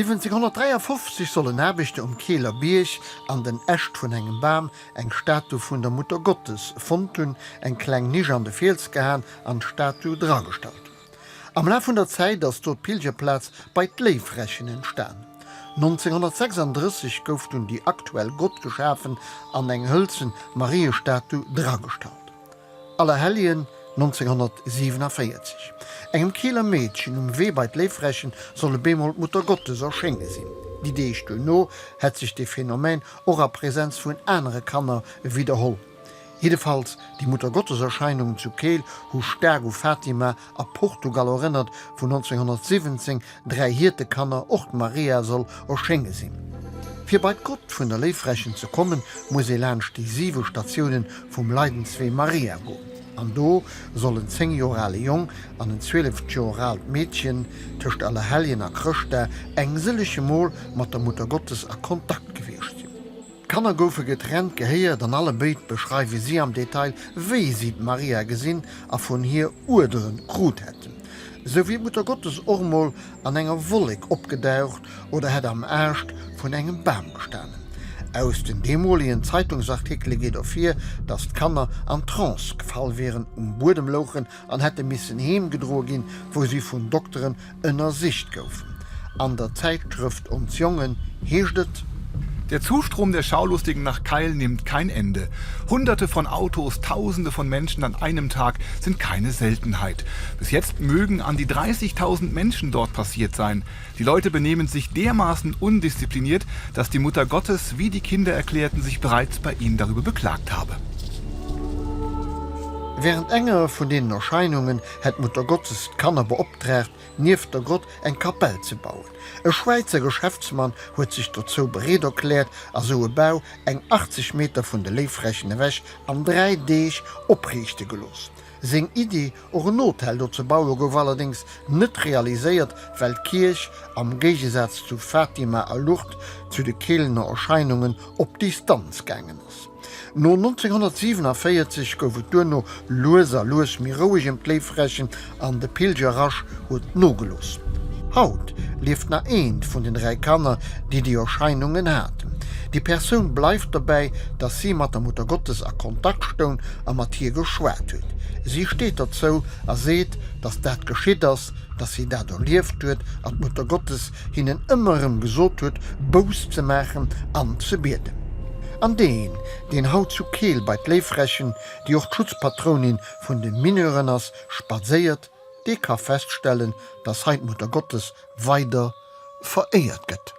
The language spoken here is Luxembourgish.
1753 soll en Aarbechter um Keeler Bierg an den Äscht vun engem Bam eng Statu vun der Muttergottes fonnt hunn, eng kleng Nisch an de Fiels gehaen an d'Statu dragestallt hunn. Am Laf vun der Zäit ass do d'Pilgerplaz bei d'Léiffrächen entstan. 1936 gouf dunn déi aktuell Grott geschafen an eng hëlzen Mariestatu dragestallt. Allerhelljen 1947. Engem Keeler Meedchen um Wee bei d'Léiffrächen soll e bemol d'Muttergottes erschénge sinn. Déi Deeg duerno hätt sech dee Phänomen och a Presenz vun anere Kanner widderholl. Jiddefalls, déi Muttergotteserscheinungen zu Keel hu staark u Fatima a Portugal erënnert, wou 1917 dräi Hiertekanner och d'Maria soll erschénge sinn. Fir bei d'Grott vun der Léiffrächen ze kommen, muss ee laanscht déi siwe Statiounen vum Leidenswee Maria goen. An do soll en 10 Joer ale Jong an en 12 Joer aalt Meedchen tëscht Allerhelljen a Chrëschtdag eng sëllege Mol mat der Muttergottes a Kontakt gewiescht sinn. D'Kanner goufe getrennt gehéiert an allebéid beschreiwe si am Detail, wéi si d'Maria gesinn a vun hir Uerdere krut hätten. Sou wier d'Muttergottes och mol an enger Wollek opgedaucht oder hätt am Aascht vun engem Bam gestanen. Aus den deemolegen Zeitungsartikele geet ervir, datt d'Kanner an Trance gefall wieren, um Buedem louchen an hätte missen heem gedroe ginn, wou si vun Dokteren ënnersicht goufen. An der Zäitschrëft Ons Jongen heescht et. Der Zustrom der Schaulustigen nach Keil nimmt kein Ende. Hunderte von Autos, Tausende von Menschen an einem Tag sind keine Seltenheit. Bis jetzt mögen an die 30.000 Menschen dort passiert sein. Die Leute benehmen sich dermaßen undiszipliniert, dass die Mutter Gottes, wie die Kinder erklärten, sich bereits bei ihnen darüber beklagt habe. Während enger vun deenen Erscheinungen hätt d'Mutter Gottes d'Kanner beoptraagt, nieft der Grott eng Kapell ze bauen. E Schwäizer Geschäftsmann huet sech dozou bereet erkläert a sou e Bau eng 80 Meter vun de Léiffrächen ewech an 3 Deeg opriichte gelooss. Seng Iddi, och en Hotel do ze baue gouf allerdéngs net realiséiert, well d'Kierch, am Géigesaz zu Fatima a Lourdes, zu de Keelener Erscheinungen op Distanz gaangen ass. No 1947 gouf et duerno lues a lues méi roueg ëm d'Léiffrächen an de Pilgerrush huet nogelooss. Haut lieft nach eent vun den 3 Kanner, déi déi Erscheinungen haten. Déi Persoun bleift dobäi, dass si mat der Muttergottes a Kontakt stoung a mat hir geschwat huet. Si steet dozou a seet, dass dat geschitt ass, dass si dat erlieft huet an d'Muttergottes hinnen ëmmer erëm gesot huet, Bouss ze maachen an ze bieden. An deen, deen haut zu Keel bei d'Léiffrächen, déi och d'Schutzpatrounin vun de Mineuren ass, spadséiert, dee ka feststellen, dass hei d'Muttergottes weider veréiert gëtt.